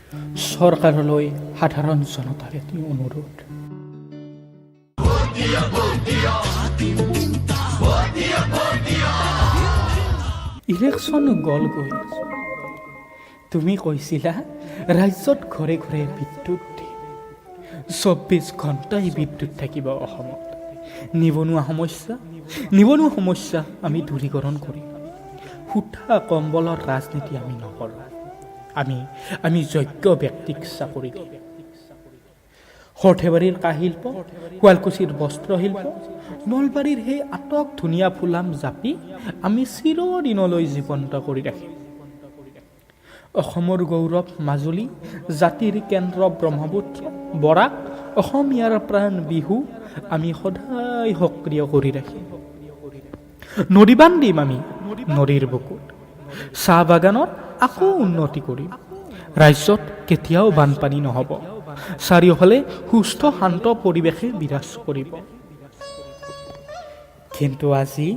চৰকাৰলৈ সাধাৰণ জনতাৰ এটি অনুৰোধ। ইলেকশ্যন গ'লগৈ। তুমি কৈছিলা, ৰাজ্যত ঘৰে ঘৰে বিদ্যুৎ দিম, 24 ঘণ্টাই বিদ্যুৎ থাকিব অসমত, নিবনুৱা সমস্যা আমি দূৰীকৰণ কৰিম, সূতা কম্বলৰ ৰাজনীতি আমি নকৰোঁ, আমি যোগ্য ব্যক্তিক চাকৰি দিম, সৰ্থেবাৰীৰ কাঁহ শিল্প, শুৱালকুছিৰ বস্ত্ৰশিল্প, নলবাৰীৰ সেই আটক ধুনীয়া ফুলাম জাপি আমি চিৰদিনলৈ জীৱন্ত কৰি ৰাখিম, অসমৰ গৌৰৱ মাজুলী, জাতিৰ কেন্দ্ৰ ব্ৰহ্মপুত্ৰ, বৰাক, অসমীয়াৰ প্ৰাণ বিহু আমি সদায় সক্ৰিয় কৰি ৰাখিম, নদী বান্ধ দিম আমি নদীৰ বুকুত, চাহ বাগানত আকৌ উন্নতি কৰিম, ৰাজ্যত কেতিয়াও বানপানী নহ'ব, চাৰিওফালে সুস্থ শান্ত পৰিৱেশে বিৰাজ কৰিব। কিন্তু আজি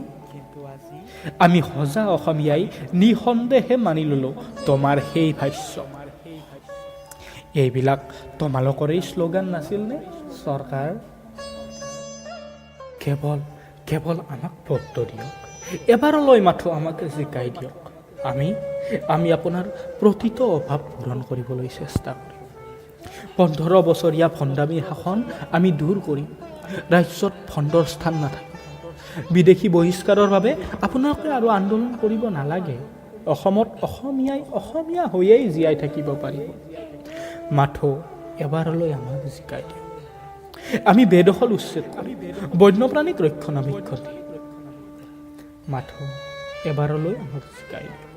আমি সজা অসমীয়াই নিঃসন্দেহে মানি ল'লোঁ তোমাৰ সেই ভাষ্য। এইবিলাক তোমালোকৰেই শ্লোগান নাছিলনে চৰকাৰ? কেৱল কেৱল আমাক ভোটটো দিয়ক, এবাৰলৈ মাথো আমাক জিকাই দিয়ক, আমি আপোনাৰ প্ৰতিটো অভাৱ পূৰণ কৰিবলৈ চেষ্টা কৰিম। 15 বছৰীয়া ভণ্ডামীৰ শাসন আমি দূৰ কৰিম। ৰাজ্যত ভণ্ডৰ স্থান নাথাকিব। বিদেশী বহিষ্কাৰৰ বাবে আপোনালোকে আৰু আন্দোলন কৰিব নালাগে। অসমত অসমীয়াই অসমীয়া হৈয়েই জীয়াই থাকিব পাৰিব। মাথো এবাৰলৈ আমাক জিকাই দিয়ক। আমি বেদখল উচ্ছেদ কৰিম, বন্যপ্ৰাণীক ৰক্ষণাবেক্ষণ দিম। মাথো এবাৰলৈ আমাক জিকাই দিয়ক।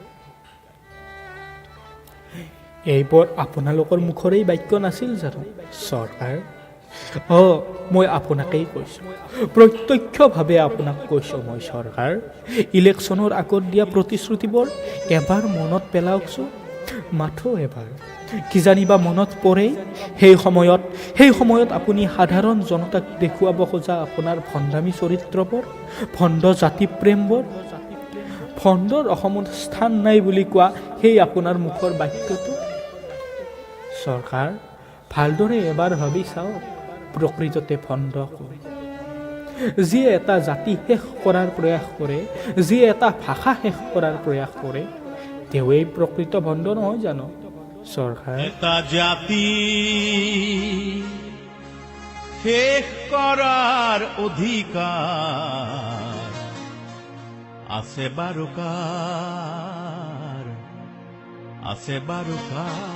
এইবোৰ আপোনালোকৰ মুখৰেই বাক্য নাছিল জানো চৰকাৰ? অঁ, মই আপোনাকেই কৈছোঁ, প্ৰত্যক্ষভাৱে আপোনাক কৈছোঁ মই চৰকাৰ। ইলেকশ্যনৰ আগত দিয়া প্ৰতিশ্ৰুতিবোৰ এবাৰ মনত পেলাওকচোন, মাথো এবাৰ। কিজানিবা মনত পৰেই সেই সময়ত আপুনি সাধাৰণ জনতাক দেখুৱাব খোজা আপোনাৰ ভণ্ডামী চৰিত্ৰবোৰ, ভণ্ড জাতিপ্ৰেমবোৰ, ভণ্ডৰ অসমত স্থান নাই বুলি কোৱা সেই আপোনাৰ মুখৰ বাক্যটো। চৰকাৰ, ভালদৰে এবাৰ ভাবি চাওক, প্ৰকৃততে ভণ্ড কোন? যিয়ে এটা জাতি শেষ কৰাৰ প্ৰয়াস কৰে, যিয়ে এটা ভাষা শেষ কৰাৰ প্ৰয়াস কৰে, তেওঁৱেই প্ৰকৃত ভণ্ড নহয় জানো চৰকাৰ? এটা জাতি শেষ কৰাৰ অধিকাৰ আছে বাৰু কাৰ, আছে বাৰু কাৰ?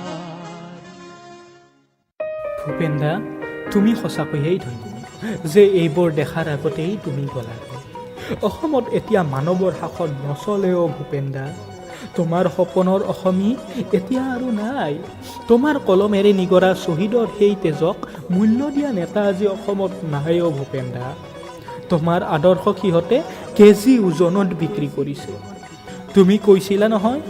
ভূপেন দা, তুমি সঁচাকৈয়ে ধন্য যে এইবোৰ দেখাৰ আগতেই তুমি গ'লাগৈ। অসমত এতিয়া মানৱৰ শাসন নচলেও ভূপেন দা। তোমাৰ সপোনৰ অসমী এতিয়া আৰু নাই। তোমাৰ কলমেৰে নিগৰা শ্বহীদৰ সেই তেজক মূল্য দিয়া নেতা আজি অসমত নাই অ' ভূপেন দা। তোমাৰ আদৰ্শক সিহঁতে কেজি ওজনত বিক্ৰী কৰিছে। তুমি কৈছিলা নহয়,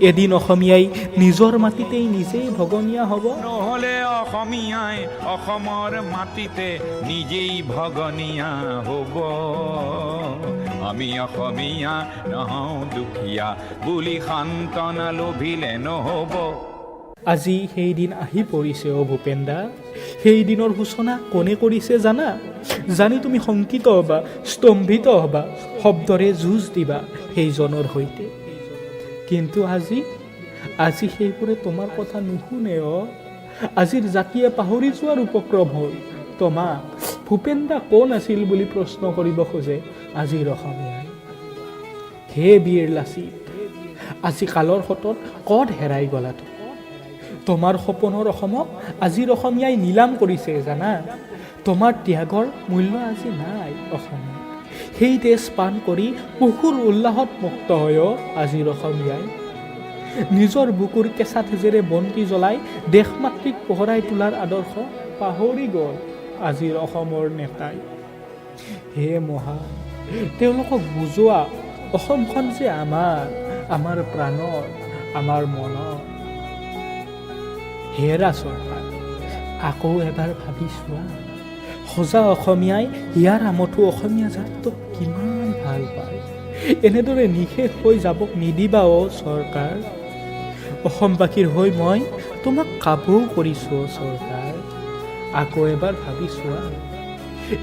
এদিন অসমীয়াই নিজৰ মাটিতেই নিজেই ভগনীয়া হ'ব। নহ'লে অসমীয়াই অসমৰ মাটিতে নিজেই ভগনীয়া হ'ব। আমি অসমীয়া নহওঁ দুখীয়া বুলি সান্তনা লভিলে নহ'ব। আজি সেইদিন আহি পৰিছে অ' ভূপেন দা। সেই দিনৰ সূচনা কোনে কৰিছে জানা? জানি তুমি শংকিত হ'বা, স্তম্ভিত হ'বা, শব্দৰে যুঁজ দিবা সেইজনৰ সৈতে। কিন্তু আজি সেইবোৰে তোমাৰ কথা নুশুনে অ'। আজিৰ জাতিয়ে পাহৰি যোৱাৰ উপক্ৰম হ'ল তোমাক। ভূপেন দা কোন আছিল বুলি প্ৰশ্ন কৰিব খোজে আজিৰ অসমীয়াই। হে বীৰ লাচিত, আজি কালৰ সোঁতত ক'ত হেৰাই গ'লা তুমি? তোমাৰ সপোনৰ অসমক আজিৰ অসমীয়াই নিলাম কৰিছে জানা? তোমাৰ ত্যাগৰ মূল্য আজি নাই অসমত। সেই তেজ পান কৰি পশুৰ উল্লাসত মুক্ত হয় অ' আজিৰ অসমীয়াই। নিজৰ বুকুৰ কেঁচা তেজেৰে বন্তি জ্বলাই দেশ মাতৃক পোহৰাই তোলাৰ আদৰ্শ পাহৰি গ'ল আজিৰ অসমৰ নেতাই। হে মহান, তেওঁলোকক বুজোৱা, অসমখন যে আমাৰ, আমাৰ প্ৰাণৰ, আমাৰ মনৰ। হেৰা চৰকাৰ, আকৌ এবাৰ ভাবি চোৱা। সজা অসমীয়াই হিয়াৰ আমঠু অসমীয়া জাতিটোক কিমান ভাল পায়, এনেদৰে নিঃশেষ হৈ যাব নিদিবা অ' চৰকাৰ। অসমবাসীৰ হৈ মই তোমাক কাবৌ কৰিছোঁ অ' চৰকাৰ, আকৌ এবাৰ ভাবি চোৱা।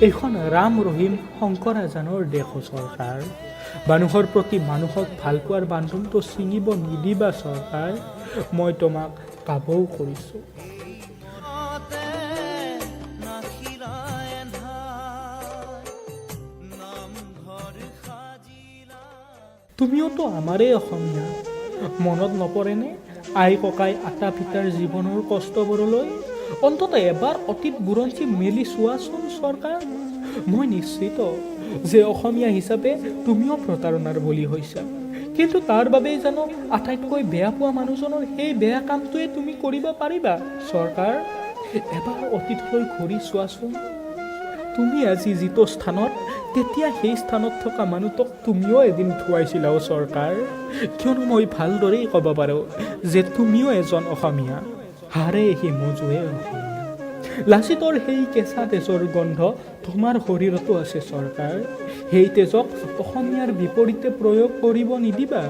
এইখন ৰাম ৰহিম শংকৰ আজানৰ দেশ অ' চৰকাৰ। মানুহৰ প্ৰতি মানুহক ভালপোৱাৰ বান্ধোনটো ছিঙিব নিদিবা চৰকাৰ, মই তোমাক কাবৌ কৰিছোঁ। তুমিওতো আমাৰেই অসমীয়া, মনত নপৰেনে আই ককাই আতা পিতাৰ জীৱনৰ কষ্টবোৰলৈ? অন্ততঃ এবাৰ অতীত বুৰঞ্জী মেলি চোৱাচোন চৰকাৰ। মই নিশ্চিত যে অসমীয়া হিচাপে তুমিও প্ৰতাৰণাৰ বলি হৈছা, কিন্তু তাৰ বাবেই জানো আটাইতকৈ বেয়া পোৱা মানুহজনৰ সেই বেয়া কামটোৱে তুমি কৰিব পাৰিবা চৰকাৰ? এবাৰ অতীতলৈ ঘূৰি চোৱাচোন। তুমি আজি যিটো স্থানত, তেতিয়া সেই স্থানত থকা মানুহটোক তুমিও এদিন থুৱাইছিলা অ' চৰকাৰ। কিয়নো মই ভালদৰেই ক'ব পাৰোঁ যে তুমিও এজন অসমীয়া, হাৰে হিমজুৱে অসমীয়া। লাচিতৰ সেই কেঁচা তেজৰ গোন্ধ তোমাৰ শৰীৰতো আছে চৰকাৰ। সেই তেজক অসমীয়াৰ বিপৰীতে প্ৰয়োগ কৰিব নিদিবা,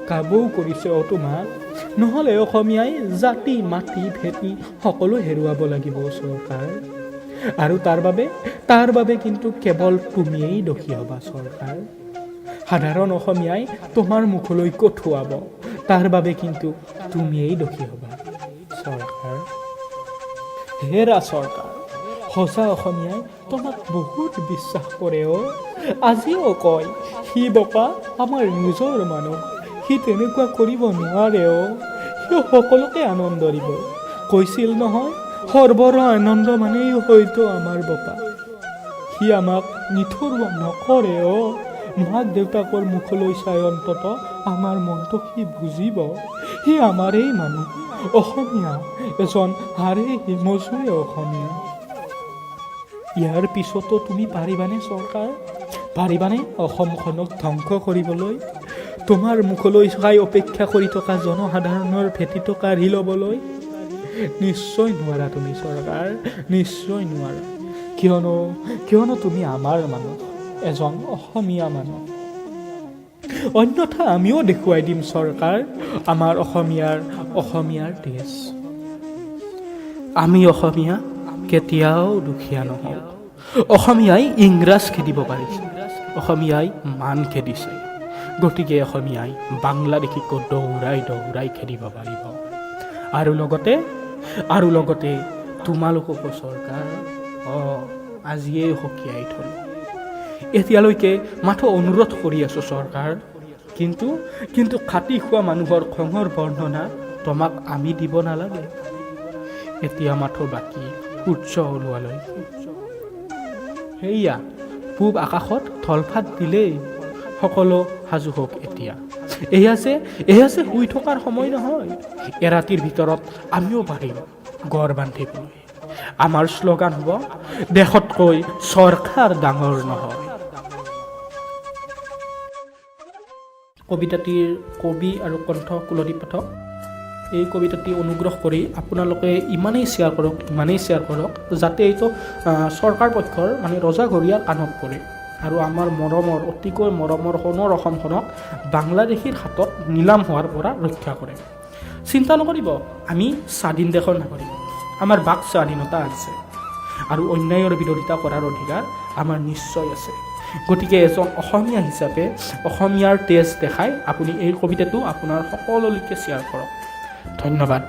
কাবৌ কৰিছে অ' তোমাক। নহ'লে অসমীয়াই জাতি মাটি ভেটি সকলো হেৰুৱাব লাগিব চৰকাৰ। আৰু তাৰ বাবে কিন্তু কেৱল তুমিয়েই দোষী হ'বা চৰকাৰ। সাধাৰণ অসমীয়াই তোমাৰ মুখলৈ কঠুৱাব, তাৰ বাবে কিন্তু তুমিয়েই দোষী হ'বা চৰকাৰ। হেৰা চৰকাৰ, সঁচা অসমীয়াই তোমাক বহুত বিশ্বাস কৰে অ'। আজিও কয়, সি বোকা আমাৰ নিজৰ মানুহ, সি তেনেকুৱা কৰিব নোৱাৰে অ', সি সকলোকে আনন্দ দিব। কৈছিল নহয়, সৰ্বৰ আনন্দ মানেই হয়তো আমাৰ বোপা, সি আমাক নিঠৰুৱা নকৰে অ'। মাক দেউতাকৰ মুখলৈ চাই অন্তত আমাৰ মনটো সি বুজিব, সি আমাৰেই মানুহ, অসমীয়া, এজন হাৰে হিমজুৱে অসমীয়া। ইয়াৰ পিছতো তুমি পাৰিবানে চৰকাৰ? পাৰিবানে অসমখনক ধ্বংস কৰিবলৈ? তোমাৰ মুখলৈ চাই অপেক্ষা কৰি থকা জনসাধাৰণৰ ভেটিটো কাঢ়ি ল'বলৈ? নিশ্চয় নোৱাৰা তুমি চৰকাৰ, নিশ্চয় নোৱাৰা। কিয়নো তুমি আমাৰ মানুহ, এজন অসমীয়া মানুহ। অন্যথা আমিও দেখুৱাই দিম চৰকাৰ, আমাৰ অসমীয়াৰ তেজ। আমি অসমীয়া কেতিয়াও দুখীয়া নহওঁ। অসমীয়াই ইংৰাজ খেদিব পাৰিছে, অসমীয়াই মান খেদিছে, গতিকে অসমীয়াই বাংলাদেশীকো দৌৰাই দৌৰাই খেদিব পাৰিব। আৰু লগতে তোমালোককো চৰকাৰ আজিয়েই সকীয়াই থলোঁ। এতিয়ালৈকে মাথো অনুৰোধ কৰি আছোঁ চৰকাৰ, কিন্তু খাটি খোৱা মানুহৰ খঙৰ বৰ্ণনা তোমাক আমি দিব নালাগে। এতিয়া মাথো বাকী সূৰ্য ওলোৱালৈ। সেয়া পূব আকাশত ধলফাট দিলেই সকলো সাজু হওক এতিয়া। এয়া যে শুই থকাৰ সময় নহয়। এৰাতিৰ ভিতৰত আমিও পাৰিম গড় বান্ধিবলৈ। আমাৰ শ্লোগান হ'ব, দেশতকৈ চৰকাৰ ডাঙৰ নহয়। কবিতাটিৰ কবি আৰু কণ্ঠ কুলদীপ পাঠক। এই কবিতাটি অনুগ্ৰহ কৰি আপোনালোকে ইমানেই শ্বেয়াৰ কৰক, ইমানেই শ্বেয়াৰ কৰক যাতে এইটো চৰকাৰ পক্ষৰ মানে ৰজাঘৰীয়াৰ কাণত পৰে আৰু আমাৰ মৰমৰ, অতিকৈ মৰমৰ সোণৰ অসমখনক বাংলাদেশীৰ হাতত নিলাম হোৱাৰ পৰা ৰক্ষা কৰে। চিন্তা নকৰিব, আমি স্বাধীন দেশৰ নাগৰিক, আমাৰ বাক স্বাধীনতা আছে আৰু অন্যায়ৰ বিৰোধিতা কৰাৰ অধিকাৰ আমাৰ নিশ্চয় আছে। গতিকে এজন অসমীয়া হিচাপে অসমীয়াৰ তেজ দেখাই আপুনি এই কবিতাটো আপোনাৰ সকলোলৈকে শ্বেয়াৰ কৰক। ধন্যবাদ।